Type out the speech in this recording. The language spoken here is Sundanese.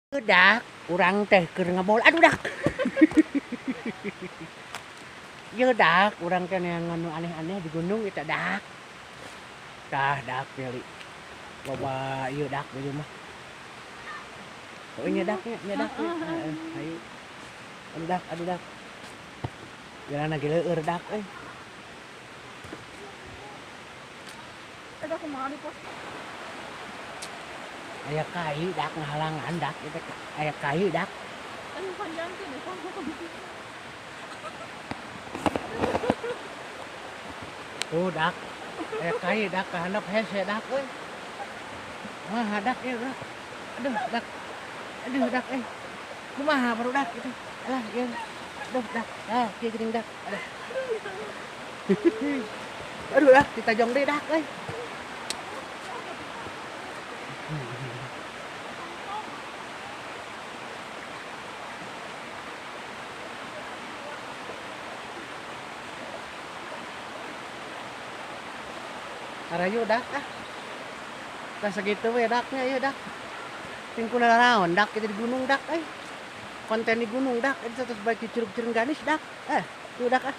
Dak, urang teh keur ngabol. Aduh dak. Ieu dak, urang teh neangan nu aneh-aneh di gunung eta dak. Tah dak nyali. Loba ieu dak ieu mah. Oh nya dak nya, nya dak nya. Heeh, hayu. Aduh dak, aduh dak. Jalanna ge leueur dak euy. Ada kumaha di pos. Aya kai dak ngahalangan dak eta aya kai dak. Aduh panjang tuh deh. Tuh dak. Aya kai dak ka handap hese dak euy. Wah dak ieu dak. Aduh dak. Aduh dak euy. Kumaha barudak itu. Alah ieu. Aduh dak. Ah kieu geuning dak. Aduh. Aduh dak ditajong deui dak euy. Arayu dak ah. Tah sakitu we daknya ieu dak. Tingkuna naon dak kita di gunung dak euy. Konten di gunung dak eta terus bae curug-curug ganis dak. Eh, tuh dak ah.